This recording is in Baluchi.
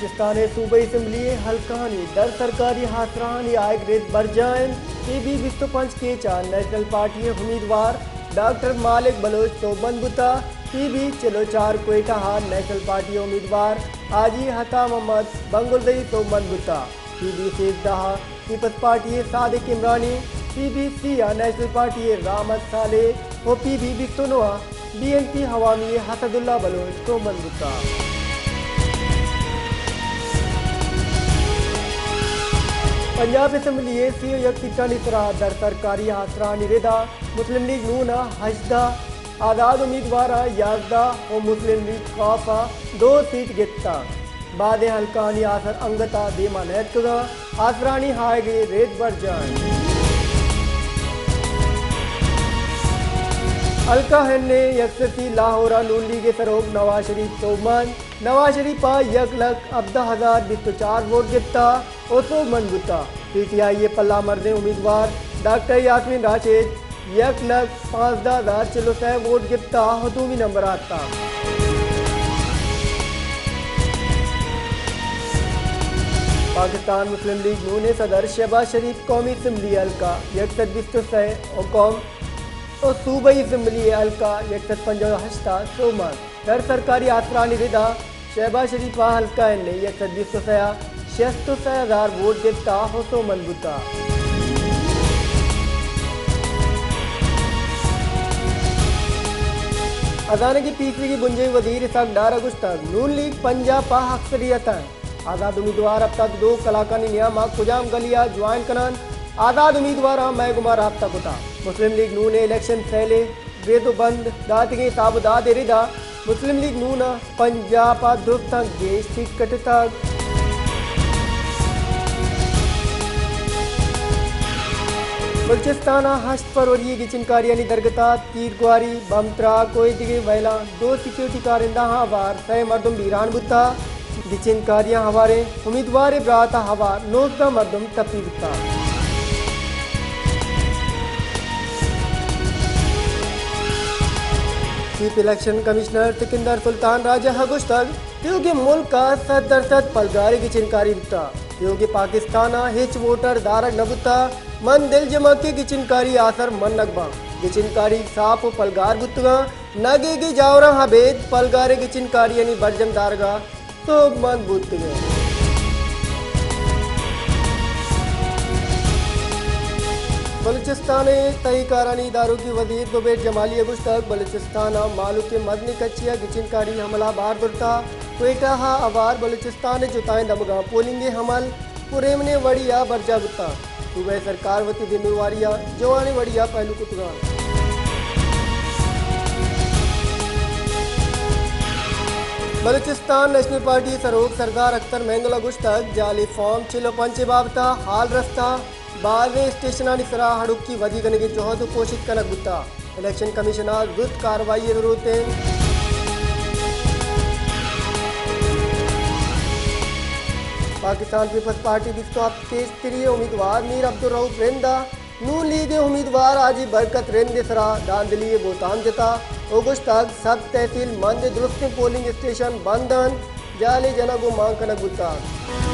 بلوچستان ءِ صوبائی اسمبلی ءِ حلقہانی در سرکاری آسراہانی آیگ رد برجاہ انت۔ پی بی بیست ءُ پنچ کیچ ءَ نیشنل پارٹی ءِ امیدوار ڈاکٹر مالک بلوچ سوبمند بوتگ۔ پی بی چل ءُ چار کوئٹہ ءَ نیشنل پارٹی ءِ امیدوار حاجی عطا محمد بنگلدئی سوبمند بوتگ۔ پی بی سیزدہ ءَ پیپلز پارٹی ءِ صادق عمرانی، پی بی سی ءَ نیشنل پارٹی ءِ رحمت صالح ءُ پی بی بیست ءُ نو ءَ بی این پی عوامی ءِ اسد اللہ بلوچ سوبمند بوتگ۔ پنجاب اسمبلی ءِ سی ءُ یک سیٹانی سرا در سرکاری آسراہانی ردا مسلم لیگ نون ءَ ہژدہ، آزاد امیدوار ءَ یازدہ ءُ مسلم لیگ کاف ءَ دو سیٹ گپتگ۔ بازیں حلقہانی آسر انگت ءَ دیما نیتکگاں، آسرانی آیگ ءِ رد برجاہ انت۔ حلقہ این اے یک سد ءُ سی لاہور ءَ نون لیگ ءِ سروک نواز شریف سوبمند۔ نواز شریف ءَ یک لکھ ہبدہ ہزار بیست ءُ چار ووٹ گپتگ ءُ سوبمند بوتگ۔ پی ٹی آئی ءِ پلہ مردیں امیدوار ڈاکٹر یاسمین راشد یک لکھ پانزدہ ہزار چل ءُ سئے ووٹ گپتگ ءُ دومی نمبر ءَ اتکگ۔ پاکستان مسلم لیگ نون ءِ صدر شہباز شریف قومی اسمبلی حلقہ یک سد بیست ءُ سئے ءُ قوم ءُ صوبائی اسمبلی حلقہ یک سد پنجاہ ءُ ہشت ءَ سوبمند۔ در سرکاری آسرانی ردا شہباز شریف ءَ حلقہ این اے یک سد بیست ءُ سئے ءَ شست ءُ سئے ہزار ووٹ گپتگ ءُ سوبمند بوتگ۔ ہزانگی پیسریگی بنجاہی وزیر اسحاق ڈار ءَ گوشتگ، نون لیگ پنجاب ءَ اکثریت ءَ انت۔ آزاد امیدوار ہفتاد ءُ دو کلاکانی نیام ءَ کجام گلی ءَ جوائن کن انت؟ آزاد امیدواراں مئے گوما رابطہ کتگ۔ مسلم لیگ نون ءِ الیکشن سیل ءِ رد ءُ بند داتگیں حساب ءُ داد ءِ ردا مسلم لیگ نون ءَ پنجاب ءَ درستاں گیش سیٹ کٹتگ۔ بلوچستان ءَ ہشت فروری ءِ گچینکاریانی درگت ءَ تیرگواری، بمب تراک ءُ ایدگہ ویلاں دو سیکورٹی کارندہاں ہوار سئے مردم بیران بوتگ۔ گچینکاریاں ہواریں امیدوار ءِ برات ءَ ہوار نوزدہ مردم ٹپی بوتگ۔ چیف الیکشن کمشنر سکندر سلطان راجہ ءَ گوشتگ، تیوگیں ملک ءَ سد درسد پلگاریں گچینکاری بوتگ۔ تیوگیں پاکستان ءَ ہچ ووٹر دارگ نہ بوتگ۔ من دلجم آں کہ گچینکاری آسر منگ باں۔ گچینکاری ساپ ءُ پلگار بوتگاں، نگیگی جاوراں ابید پلگاریں گچینکاریانی برجم دارگ ءَ سوبمند بوتگ انت۔ بلوچستان ءِ تہی کارانی داروکی وزیر زبیر جمالی ءَ گوشتگ، بلوچستان ءَ مہلوک ءِ مزنیں کچے ءَ گچینکاری حملہ بار زرتگ۔ کوئٹہ ءَ ہوار بلوچستان ءِ جتائیں دمگاں پولنگ ءِ عمل پریمنیں وڑے ءَ برجاہ بوتگ۔ صوبائی سرکار وتی ذمہ واری ءَ جوانیں وڑے ءَ پہلو کتگ انت۔ بلوچستان نیشنل پارٹی ءِ سروک سردار اختر مینگل ءَ گوشتگ، جعلی فارم چل ءُ پنچ ءِ بابت ءَ ہال رستہ، بازیں اسٹیشنانی سرا ہڑکی ودی کنگ ءِ جہد ءُ کوشست کنگ بوتگ۔ الیکشن کمیشن ءَ زوت کاروائی ءِ ضرورت انت۔ پاکستان پیپلز پارٹی بیست ءُ ہپت کیچ تھری ءِ امیدوار میر عبدالرؤف رند ءَ نون لیگ ءِ امیدوار حاجی برکت رند ءِ سرا دھاندلی ءِ بہتام جتگ ءُ گوشتگ، سب تحصیل مند ءِ درستیں پولنگ اسٹیشن بند انت، جعلی جنگ ءُ مان کنگ بوتگ۔